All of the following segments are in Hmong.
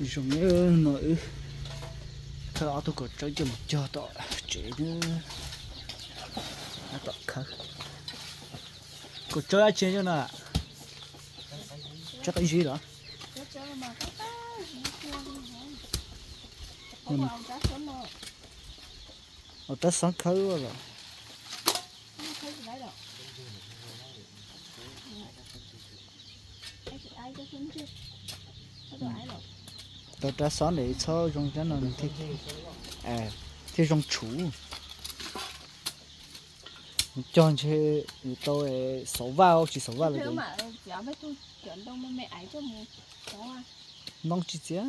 Zoo no wb khawb ob tug kaus tsawb coj mus cog tom tsev, tom khawb. Kaus tsawb dab tsi coj no? Tsawb qab zib los? Ua rab xob khawb los? Tau rab xob ntawd txhob zoo rab no thiaj zoo tshuv. Cog ntshe yus tau xauv vaj, tsis xauv vaj los ntoo tsis txiav.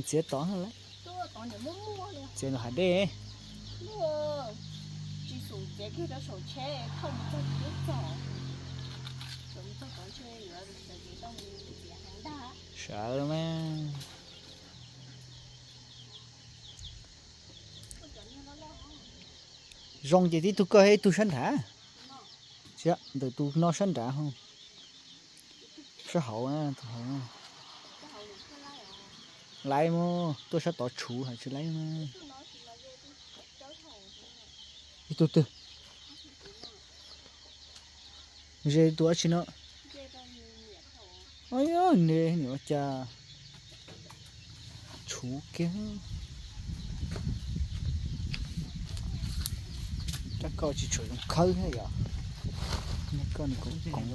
Txiav tod lawm, txiav lub hav dej. Sawv mas. Zoo ces tib tug koj thiab ib tug sab nrad. Ntawm tus no sab nrad, sab hauv, tus hauv. Laib mas tuaj sab tod tshuv hais tsis laib mas. Ib tug twg? Ze tus dab tsi no? Ne, ua cas tshuv kiag. Rab koj tsis tshua zoo khawb thiab yom. Koj nws koom koom.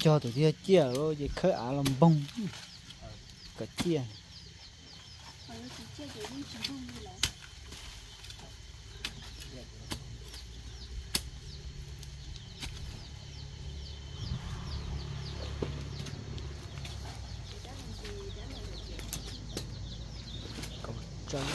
Cog tus thiaj ciaj lawm ces khawb av los npoog kom ciaj. Kaus tsawb.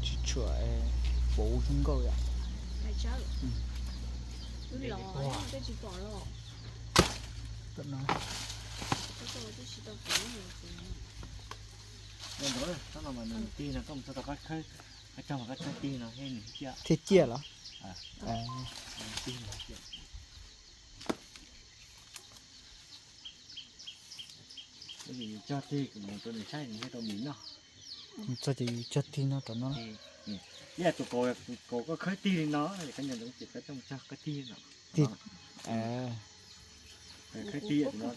Tsis tshua puv zoo nkauj yom. Thiaj ciaj los? Txog ces yus cog tig no rau no. Ib yam tus kaus, tus kaus koj khawb tig li no, koj nyob ntawd ces koj coj mus cog koj tig no. Tig. Khawb tig no,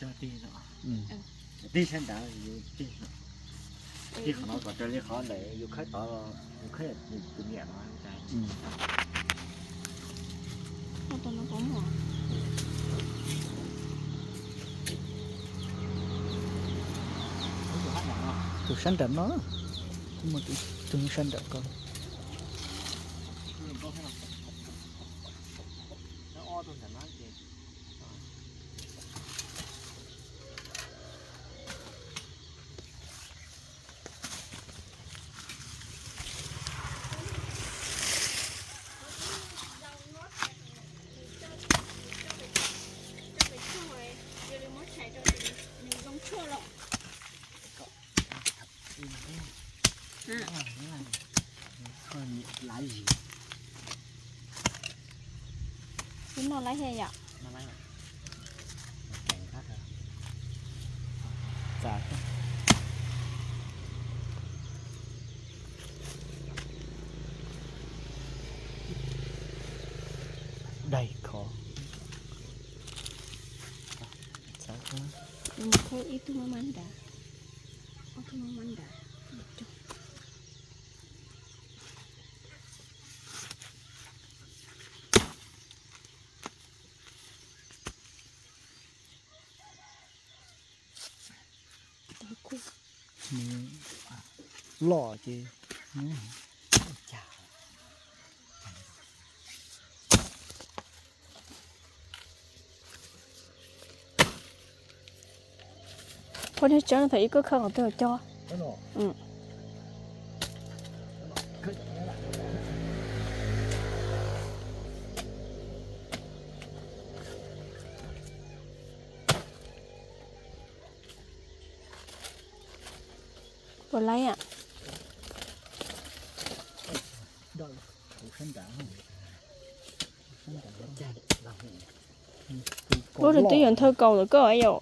cog tig no. Tig sab nrad, tig no. Tig qhov no kom raws li qhov ntawd yus khawb tod, yus khawb tus niam no. Tus sab nram no, kuv muaj tus sab nram ko. Twb noj laib thiab yom. Daig kho. Ib tug mab mab nrad, ob tug mab mab nrad. Loj ces. Phob niag tsawb thaum ub koj khawb qhov twg cog? Mm. Puas laib a? Ua rau twb yuav nthawj kaus lawm koj yom.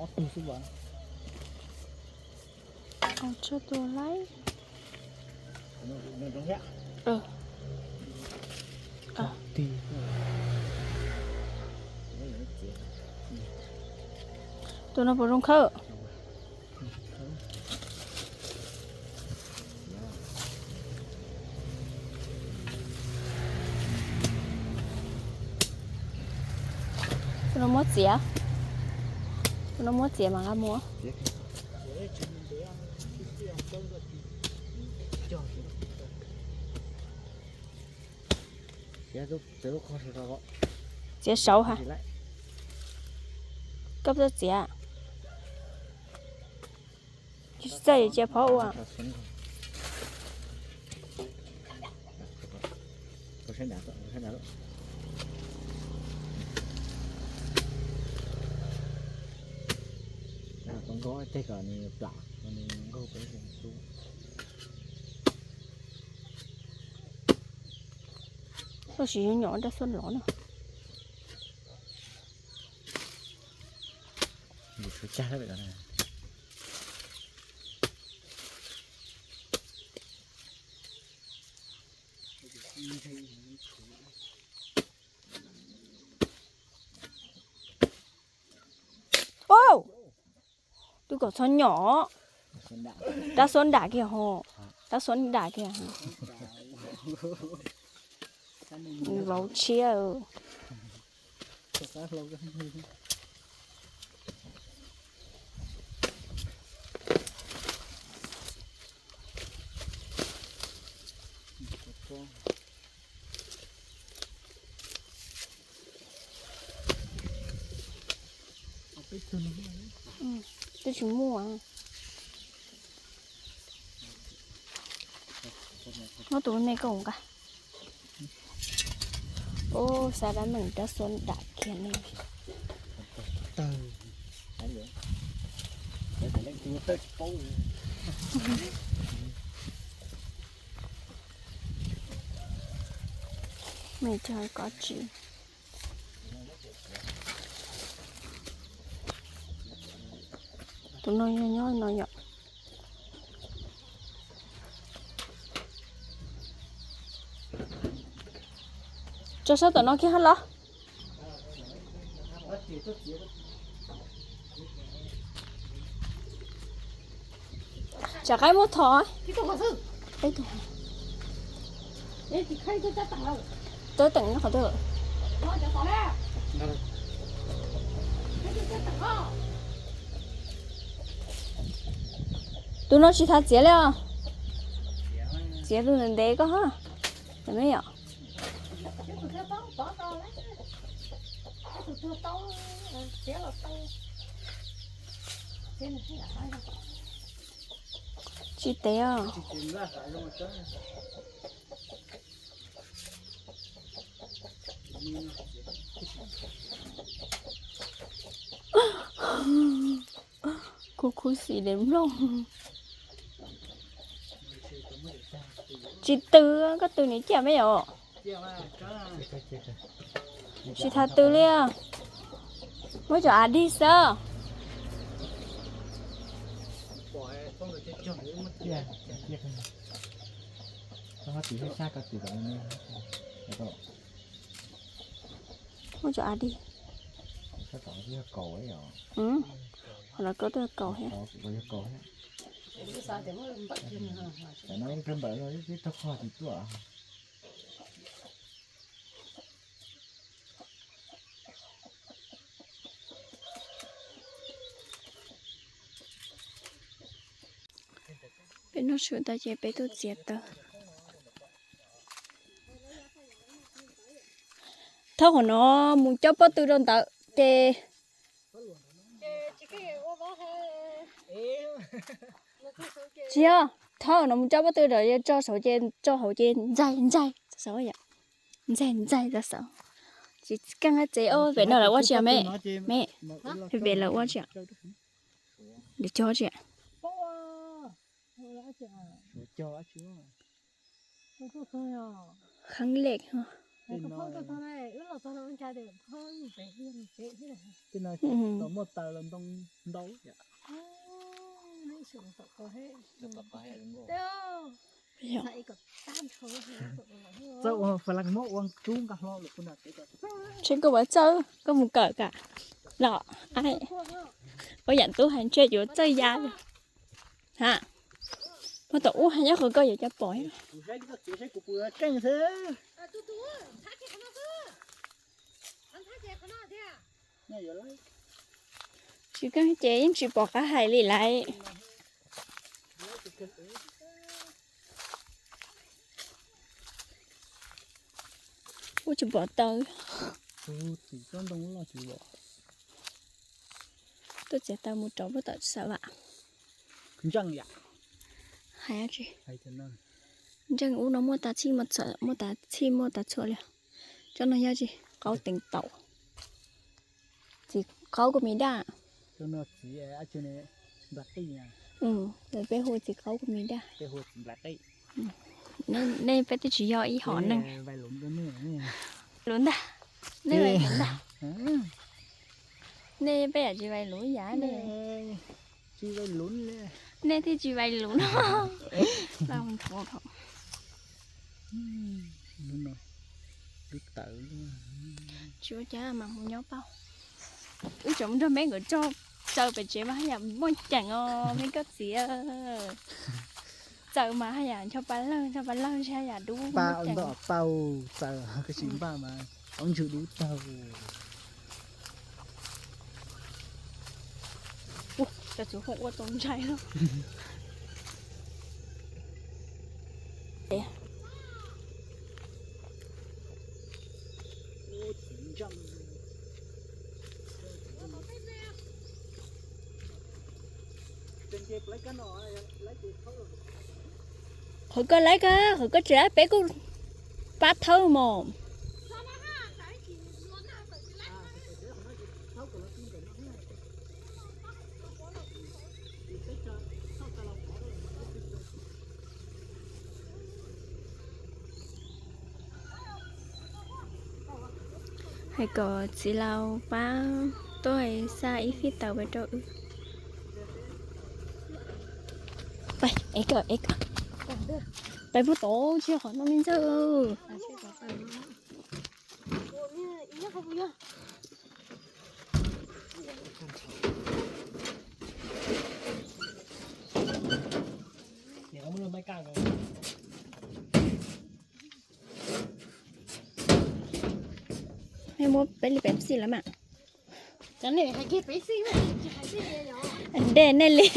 Ob tug xwb as. Tshuav tus laib. Tus no puas zoo khawb? Tus no muab txiav. Tus no muab txiav mas nqa mus. Txiav saud ha. Koj txhob txiav. Tsis txawj cia phov ua. Tab sis nyuam nyuam rab xuab lov na. Tus kom txhob nyom. Rab xuab nram kiag ho. Rab xuab nram kiag. Vauv tshiab. Twb tsis muaj. Muab tus me koj mus nqa. Ub, xa dab neeg rab xuab nram kiag ne. Mej cog kov tsis. Tus no yog nyob no yom. Tso sab tom no kiag los. Tsam qaib muab thom. Tawb teem nyob qhov twg? Tus no tsis tas txiav li os. Txiav tus ntev ntev koj ha. Txiav me yom. Tsis tev os. Kuv khuv xim li mloog. Tsis tw, koj tw nws ciaj me yom. Tsis tas tw li. Muab cov av dig xwb. Muab cov av dig. Qhov no koj twb kaus thiab. Peb noj su tag ces peb tuaj txiav taws. Thawb qhov no mus coj pob tw rau ntawd ces. Tsis yog, thawb qhov no mus coj pob tw rau tso saud ces tso hauv ces ntxaig ntxaig saud yom. Ntxaig ntxaig tso saud. Tsis keej tsev ub, pem no lawv ua tsi me? Me, pem lawv ua tsi? Lawv cog tsi? Kháng lệ. Txawj ua fas las muab ua cub nqa hlo lawm. Tsis koj puas txawj, koj mus kawm kam los. Ua yam tub hais ntshe yuav txawj ya. Ha, muaj tom ub hais nyob qhov koj yuav cov pom. Tsis keej ces yeej tsis pom qab hais li lawm. Ub, tsis pom taws. Tuaj txiav taws mus rau puag tom Xav Vam. Hais tsi? Ntseej ub no muaj tas txhij muaj tas txhua li. Tsob no yog tsi? Qaub teev taum. Txiv qaub kua mis daj. Peb hu txiv qaub kua mis daj. Nej peb twb tsis yog ib hom neeg. Luv ntag. Nej vais luv ntag. Nej peb yam tsis vais luv yam ne. Nej thiaj tsis vais luv no. Tsis ua cas mas mus nyob pauj. Wb tseem mus nrog meb nkawd tso tsaws pem tsev mas haj yam muaj ceem os me koj txiv. Tsaws mas haj yam ncho pa lawg ncho pa lawg ntshe haj yam dub muaj ceem. Pauj tsaws koj tsis npaj mas ob ntsug dub taug. Cov txwv hoom ua tau ntshai lawm. Qhov koj laib koj, qhov koj tsis laib peb kuj pab thawb mos. Hais kom txiv laus pab tuaj xa ib fij taws pem rau wb. Pais, es kom, es kom. Pais puag tod tsis yog qhov no me ntxawg. Nej muab peb li Pepsi lawm mas. Dej nej li.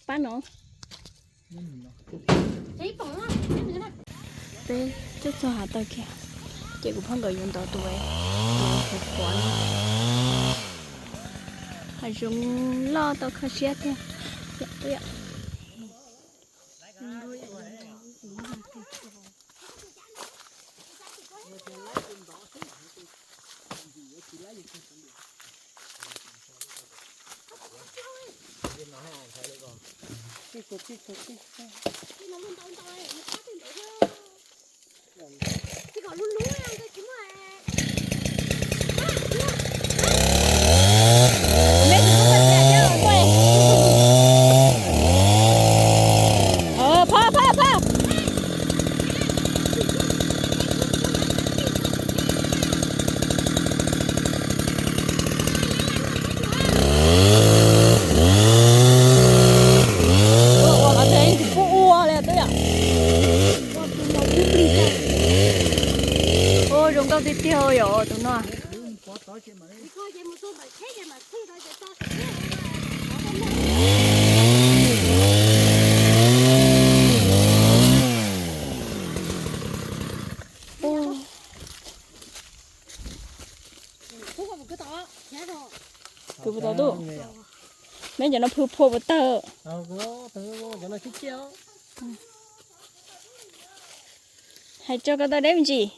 Pab no. Peb tuaj txog hav taws kiag, ces kuv phooj nkawd yuav ntov tus, tus qhuav qhuav no. Hav zoov loj tau kho siab tiag. Ua, ua, ua, ua, ua. Tiag tiag yom tus no. Kwv puas tau tuaj? Meb cov no phw phua puas tawg? Hais tso koj tau deb me ntsis.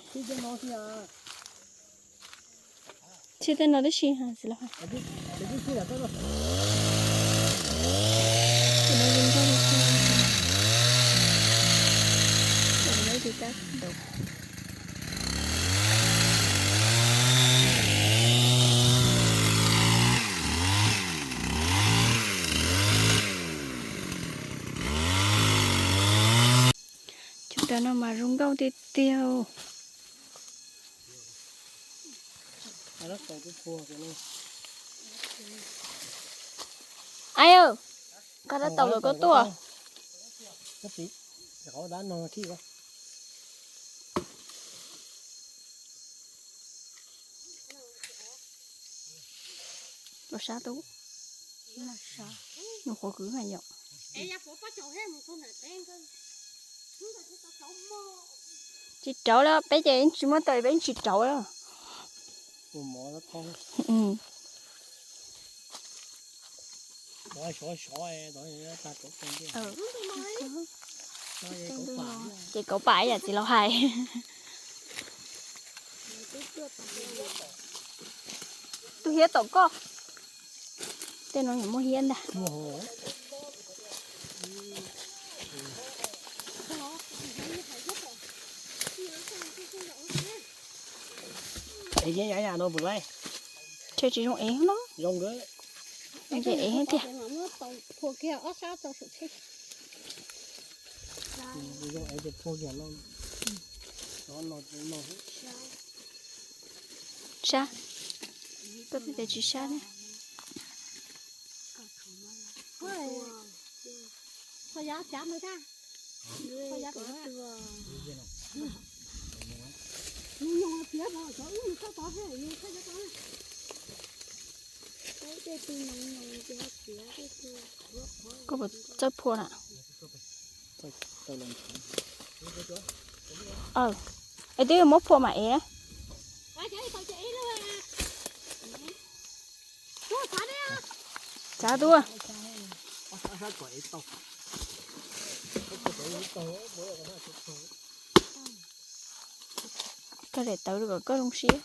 Txhij tej no tib si txiv los. Cov no mas zoo nkauj tiag tiag. Ai, qab dab taus lawm koj tuaj. Los sab tub. Nws qhuav kwv mas yom. Tsis rauv li, peb ces tsis muab tau peb tsis rauv li. Ces kauv pam yam txiv laus hais. Tus hiab tom koj. Tej no yuav muaj hiab ntag. Tsis zoo ev no. Ces ev tiag. Sab. Koj tias tsis sab ne. Koj puas txawj phua na? Es twb yog muab phua mas ev. Tsav tuaj. Koj daim tawv rau kom koj zoo siab.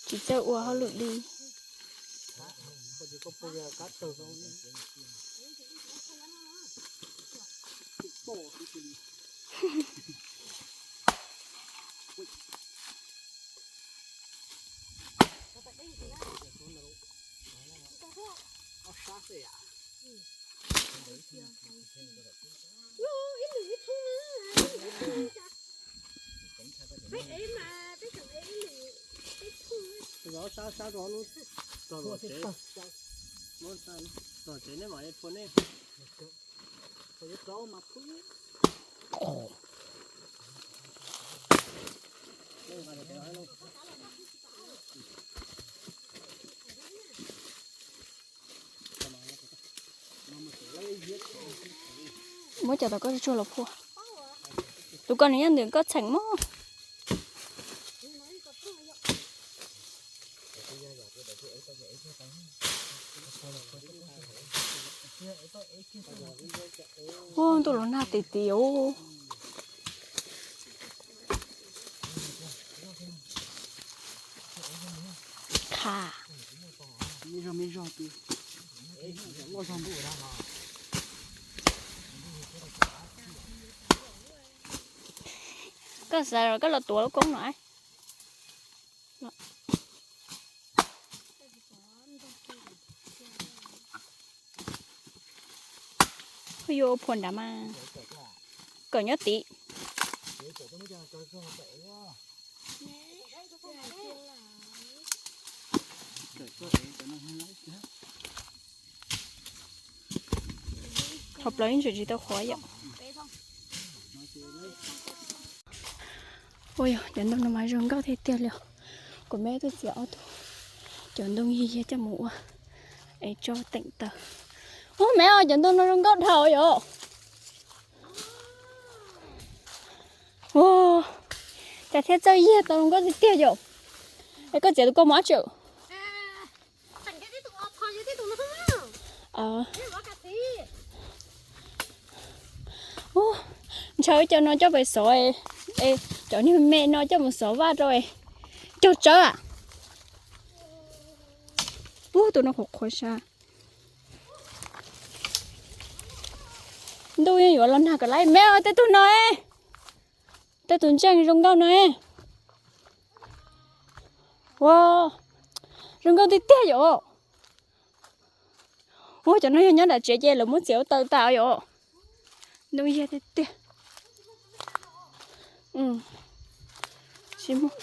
Tsis txawj ua hauj lwm li. Zov sab sab rau lub, rau lom tsev, lom tsev nej mam phua nej. Muab cov tau koj tsuag los phua. Tus ko nws nyob ntawm koj txheem mog. Ua ntuj los nag tis tis os. Kha. Koj xav los koj los tuav lub koob no. Yuav phua nrad mas kom nyob tid. Qhov plaws yeej tseem tsis tau qhuav yom. Ua yog cov ntoo no mas zoo nkauj tiag tiag li os. Kuv me tuaj txiav ob tug cov ntoo yig yig coj mus ua es tso teem taws. Ua me os, cov ntoo no zoo nkauj dhau yom. Ua cas thiaj txawj yig tau zoo nkauj tiag tiag yom. Es koj txiav tus ko mus dab tsi? Ntshaw cov no coj pem xov, cov niag me no coj mus xov vaj rau cog tsawb. Ub, tus no qhuav qhuav sab. Ntuj yeej yuav los nag kom laib me, tej tug no, tej tus ntseej zoo nkauj no. Ua, zoo nkauj tiag tiag yom. Ua cov no yog nyob nram tsev ces lawv muab txiav ua taws tas yom. Ntoo yig tiag tiag. Tsis muaj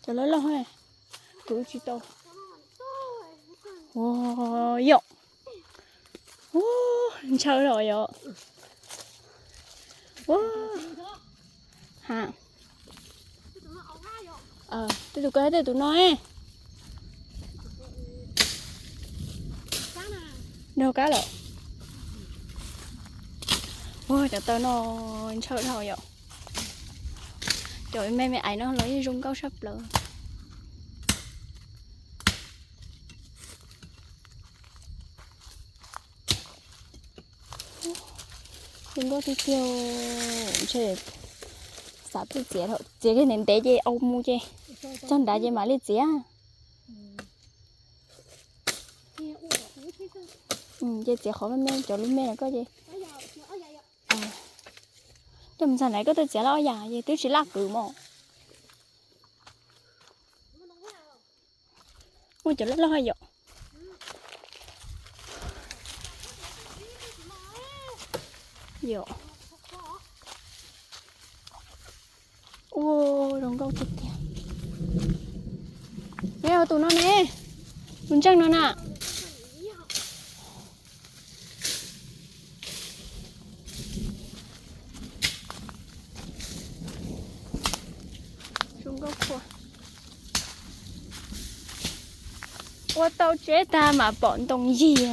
cov loj loj, kuv tsis tau. Ua yom. Ntshaw los yom. Ha, tej tus ko tej tus no. Nrog kab lawm. Ua cov taws no ntshaw dhau yom. Cov me me aiv no los yeej zoo nkauj sab plaws. Zoo nkauj tiag tiag. Ntshe xav tuaj txiav, txiav kiag ntev ntev ces au mus ces txog nrad ces mam li txiav. Ces txiav qhov me me, cov lub me no koj ces. Coj mus ntxag nrad koj tuaj txiav laj ob yam ces twb tsis laj kwv mos. Muaj cov loj loj yom. Yom. Ua, zoo nkauj tiag tiag. Neb tus no ne, tus ntseej no na. Zoo nkauj khuav. Ua tau tsev tag mam pom ntoo yig.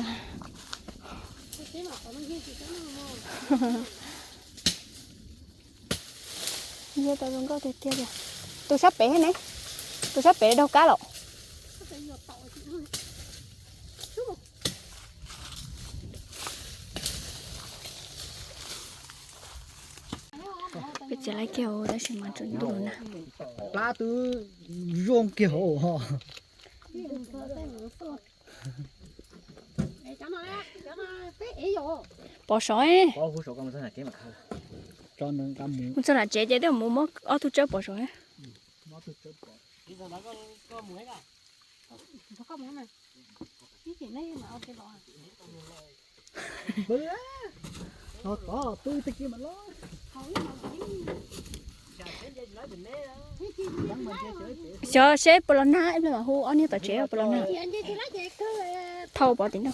Yog tau zoo nkauj tiag tiag li. Tus sab pem thiab ne, tus sab pem daug kab los. Peb txiav lawm kiag tab sis mas tseem ntuj na. Plab twb zoo kiag hauv. Pov saum. Mus txog nram tsev ces twb mus muab ob tug tsawb pov saum. Xyov seb puas los nag, ib pliag mam hu ob niag tom tsev puas los nag. Thau pov tim no.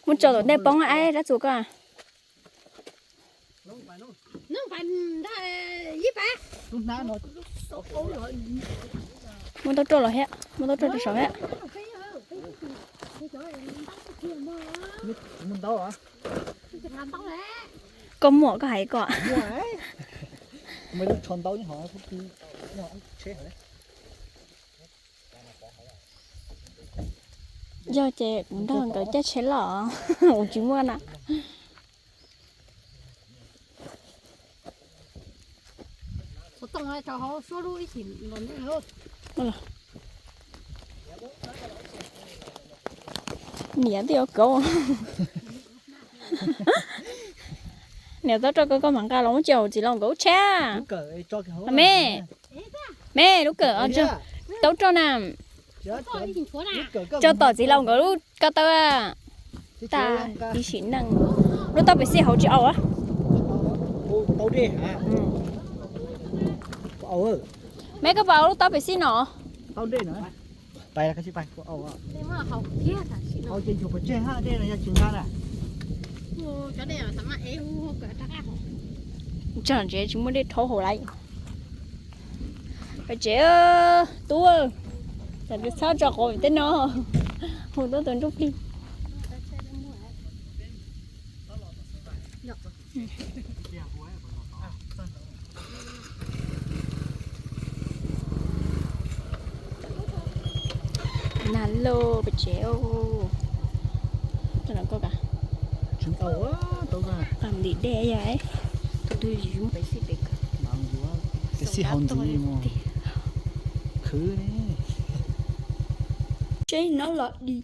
Muab tso tom ntej poob, aib rab txuas koj. Muab taub roj los thiab, muab taub roj rau saum thiab. Koj muaj koj hais koj. Yog ces kuv nrog nkawd caij tsheb los, kuv tsis muaj na. Niam twb yuav kauv. Niam txhob rau koj, koj mam nqa los muab tso hauv txiv laus nkawd lub tsheb. Me, me lub kawm, taub roj na. Tso tom txiv laus nkawd lub ko taw. Tas ib sim neej, lub taub pem xij hauv tsis au. Tau dej hả? Meb koj pab lub taub pem xij no. Tau dej na. Pais, pais, dej no yog tsis nqa na. Tsev tsis muaj dej rhaub haus lawm. Pais tsev, tub, txhob tso quav pem tej no, mus tuaj tus nruj plig. Nag loj pem tsev. Tsis tau, tau ntim dej yog tus twg yuav pem xij pem. Pem xij hauv ntxwv khwv ne. Tsev no los di.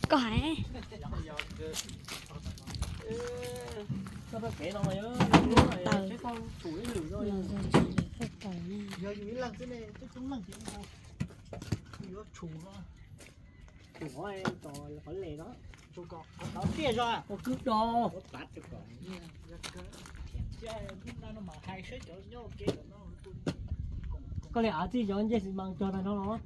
Koj hais. Taws. Los yog tsis lawm koj taws ne. Yuav tshum no. Tshum qhov le no. Tshum kom qhov tod tiaj zog. Ua kwv do. Koj li av txij cov ncej xi mas cog tag nrho los.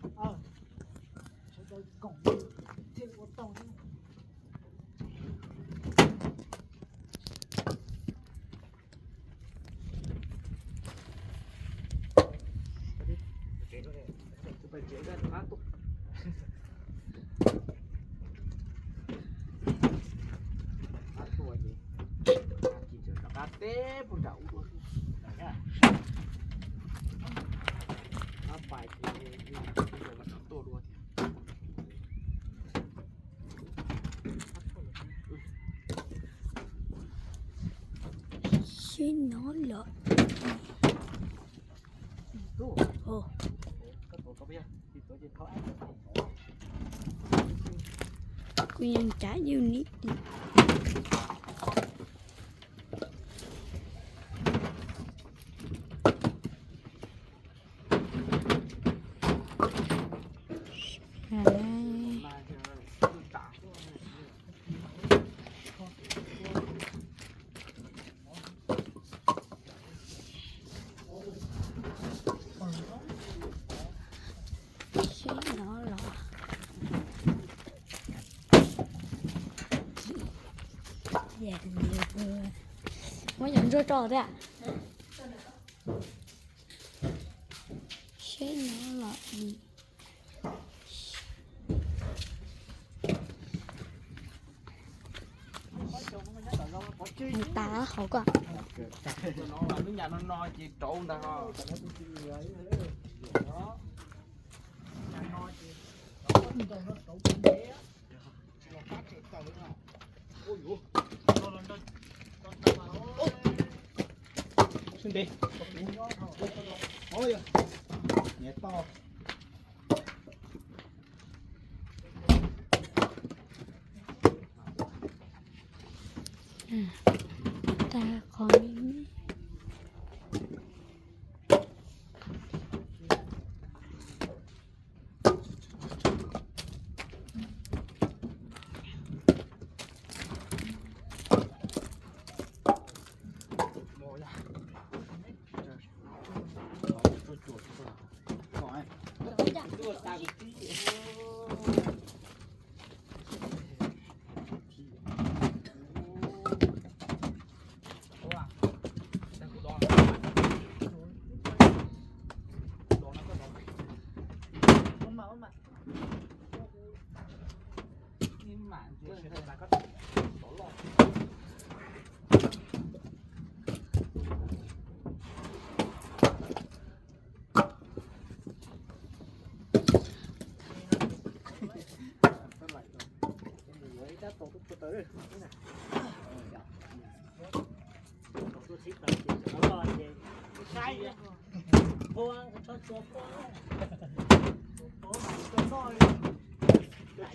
Seb no los. Kuv yeej cav yus nim tim. Seb no los. Muab cov ntsuag tso thiab. Seb no los di. Tas hauv koj. Lub nyam no no ces rauv ntag. Tag qhov me me.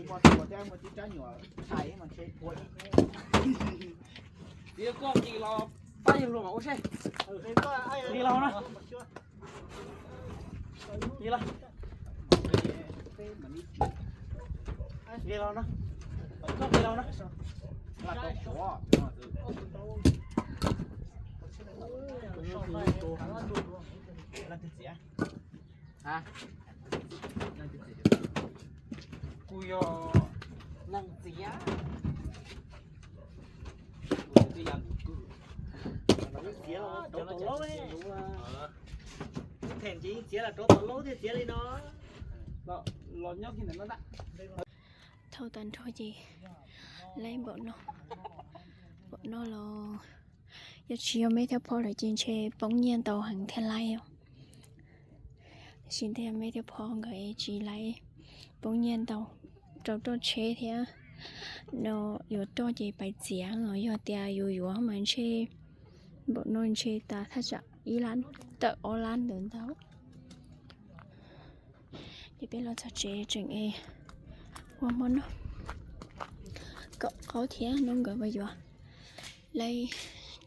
Tsis muaj tsuas thiab muaj tib rab nyuam tshais mas ntshe puas. Tias koj nqis los pab yawg hluas mas ua seb. Nqis los na. Li los, li los na, li los na. Kuv yog neeg txiav. Txiav los rauv tau laub, them ces txiav los rauv tau laub thiaj txiav li no. Los nyob kiag ntawm no ntag. Thauj tag nrho ces laib npaum no, npaum no los yog tsis yog meb thiab phauj lawv ces ntshe poob nyiaj ntau heev thiaj laib os. Tab sis ntawm meb thiab phauj nkawd tsis laib poob nyiaj ntau rau roj tsheb thiab. No yuav roj ces pais txiav los yog tias yus yuav mas ntshe npaum no ntshe tas thaj tsam ib lab tawm ob lab ntawd ntau. Ces peb los txog tsev tseem ua hmo noj kom qaub thiab no nkawd yuav laib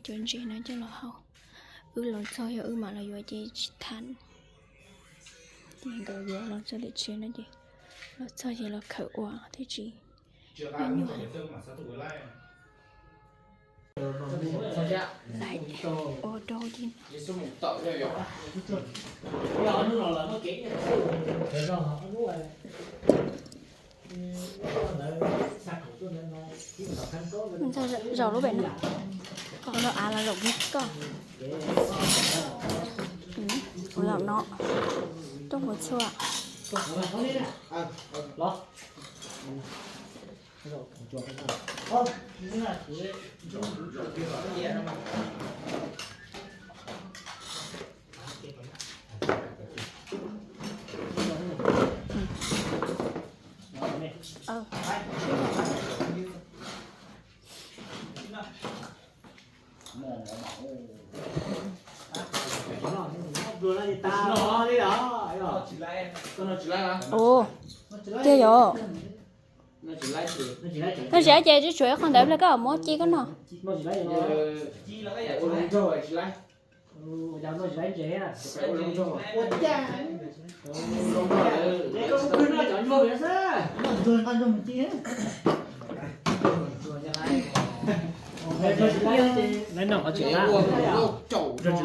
cov ntses no coj los hau. Wb los txog yog wb mam los yuav ces tsis tham. Ces nkawd yuav los txog tim tsev no ces los txog ces los khawm ua thiaj tsis nyuaj. Laib ua rau ti. Zaum lub pem no, zaum av los zaum koj. Zaum no, rooj puas txhua. Ua, tiag yom. Noj tsis laib ces tshuav ib qho ntawd ple koj muab ci koj noj. Noj tsis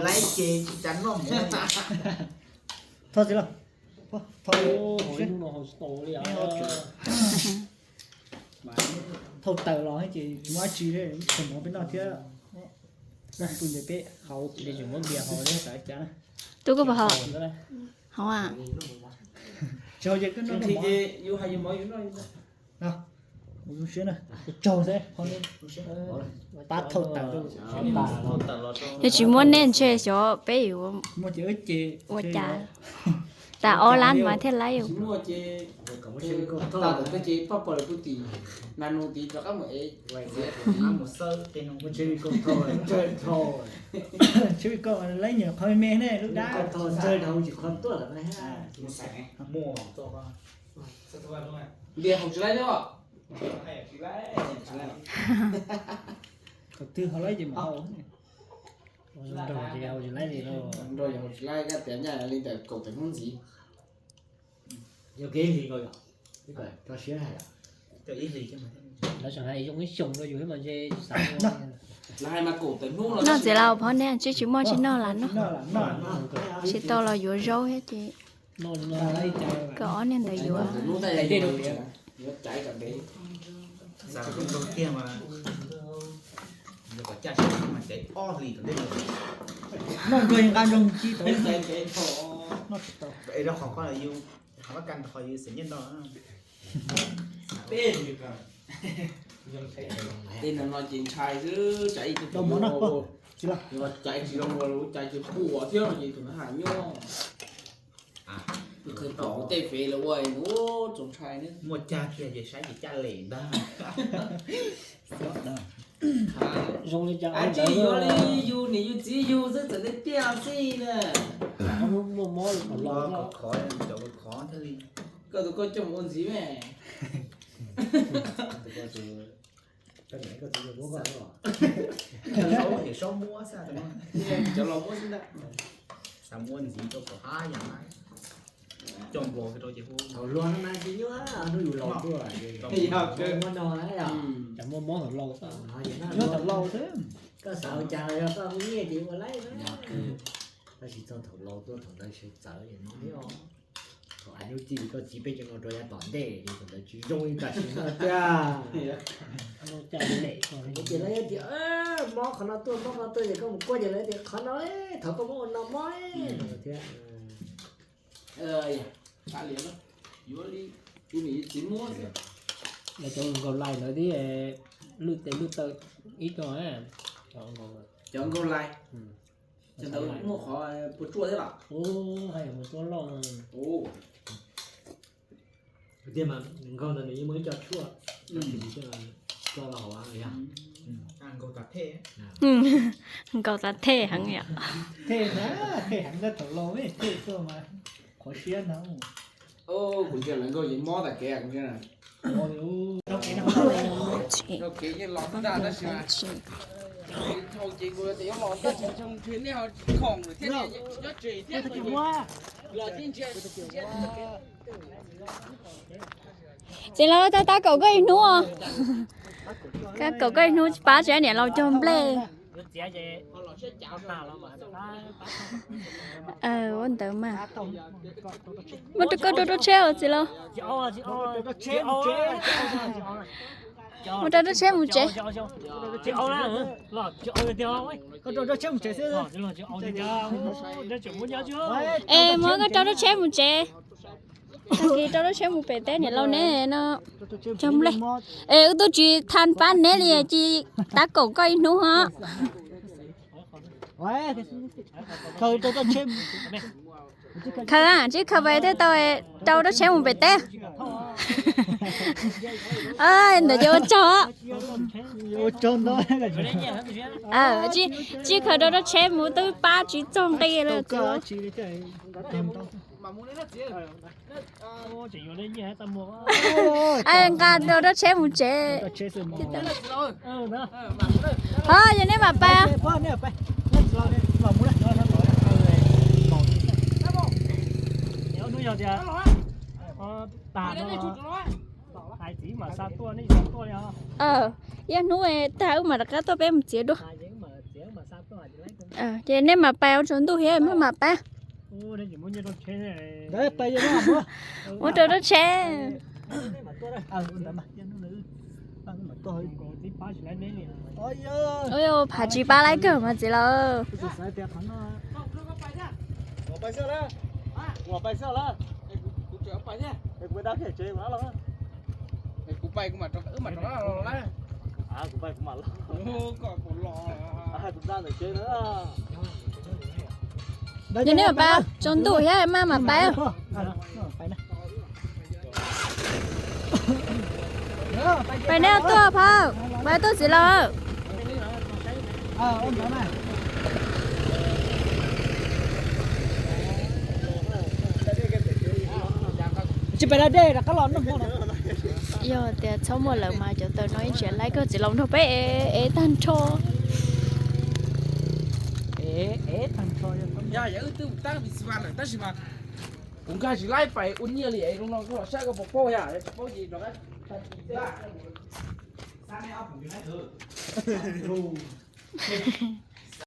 laib ces tsis tas noj mus. Thauj txiv los. Thauj tawm los ces tsis muaj dab tsi li, tsis muaj peb noj thiab. Tus ntawd peb haus ces tsis muab npias haus li, xav cas na. Tub koj puas haus? Haus a. Tsis haus ces koj noj. Yus hais yus mov yus noj. Zoo siab na, tsaug xwb, pab thauj tawm. Yog tsis muab nej ntshe xyov peb yuav muaj ces ua cas. Tas ob lab mas thiaj laib. Tsis muaj ces tas tawm twg ces poj pom lawm kuj tim nas nus tid rov qab mus ev. Tswv Vij Koj laib nyiam qhov me me ne lub dab. Npias haus tsis laib thiab os. Thaum twg haus laib ces mam haus. Nrog ces haus tsis laib li no. Nrog ces haus tsis laib, koj tias nyaj li ntawm kaum tawm hnub ntxiv. Lawv tseem hais zoo ib xyoos rau yus thiab mas ntshe tsis xav. Lawv hais mas kaum tawm hnub los. Noj txiv laus phov ne, tsis tsis muaj tsis noj lam noj. Tsis tau los yuav zaub thiab ces kom ob niag ntawd yuav. Hnub ntawd yuav caiv kom ntev. Xav kom nrog tiag mas, kom caj siab mas caiv ob hlis tom ntej no. Noj nrog nqa nrog ci tau. Noj tsis tau. Es rau qhov koj yus, qhov koj kas qhov yus xeem nyiaj nto. Tej no no ces ntshai xwb, caiv ib tug mov no, caiv tsis zoo los caiv tsis puas thiab no ces tus no hais nyuaj. Kuv qhia pom kuv tej fev lawv ua nws txaus ntshai ne. Muaj cag kiag ces saib ces caj lem ntag. Zoo li cas tsis yuav li, yus niam yus txiv yus xwb txawm tiag tiag xwb na. Muaj mob li khov los, khov, cov khov thiaj li. Koj tus koj coj mus ua ntxiv me. Cov los muab xwb ntag. Xav muab ntxiv rau kom hab yam na. Thaum hluas no mas tsis nyuaj, hnub yus laus tuaj ces muab no yom. Muaj mob thaum laus, nyuaj thaum laus xwb. Koj xav ua cas los yog koj muaj nyiaj ces ua laib na. Tab sis txog thaum laus tuaj thaum ntawd sawv txawv no os. Thaum hais lub txij koj txiv peb cov no rau yav tom ntej ces thaum ntawd tsis zoo li tam sim no tiag. Ces lawv tias mob qhov no tuaj, mob qhov no tuaj, ces koj mus kuaj ces lawv tias qhov no, thaum koj muab ua no mob thiab. Lawv cov nkaus lais ntawd tib, lwj tes lwj taw ib co. Cov nkaus lais, cov ntawd muaj qhov puas tsuaj thiab los? Hais puas tsuaj loj. Tiag mas nkaus ntawd nws yeej muaj ib co tshuaj, tso los hauv yog. Nkaus tas thej heev yom. Thej na, thej heev, thaum laus thej tuaj mas qhov siab no. Kuv ntsia lawv nkaus yeej mob tas kev kuv ntsia. Rau kev yeej los ntag tab sis mas, ces kuv tias yuav los ntag tsis zoo ntshe nej ho khoom lawm thiab, nyob tsev thiab. Txiv laus, tab tab kaum koj ib hnub os. Tab kaum koj ib hnub pab tsis niam laus cog nplej. Ua ntawd mas. Muab rau koj rau rau tsheb os txiv laus. Muab rau rau tsheb mus tsev. Es muab koj rau rau tsheb mus tsev. Tag kis rau rau tsheb mus pem teb niam laus ne no. Cog nplej. Es wb twb tsis tha pab neb li, tab kaum koj ib hnub ho. Khaws, tsis khaws thiaj tau, rau rau tsheb mus pem teb. Ntawd ces ua tsaug. Tsis khaws rau rau tsheb mus twb pab tsis txog nqi li. Nqa rau rau tsheb mus tsev. Ho yog nej mam pais. Ib hnub tag wb mam rov qab tuaj peb mus txiav dua. Ces nej mam pais ua tsaus ntuj thiab maj mam pab. Muab rau rau tsheb. Phav tsis pab laib kawg mas txiv laus. Yog nej mam pais, tsaus ntuj thiab maj mam pais. Pais nej tuaj phauj, pais tuaj txiv laus. Tsis pais da dej rov qab los no. Yog tias txhob muaj lawm mas cov taws no ib tsis laib kawg, txiv laus nrog peb ev tag nrho. Ev tag nrho. Yog wb twb mus tab vis xi vas lawm tab sis mas kuv nkag tsis laib pais ua nyiaj li es zoo no kuv los saib koj puas paub yom, tsis paub ces rov qab.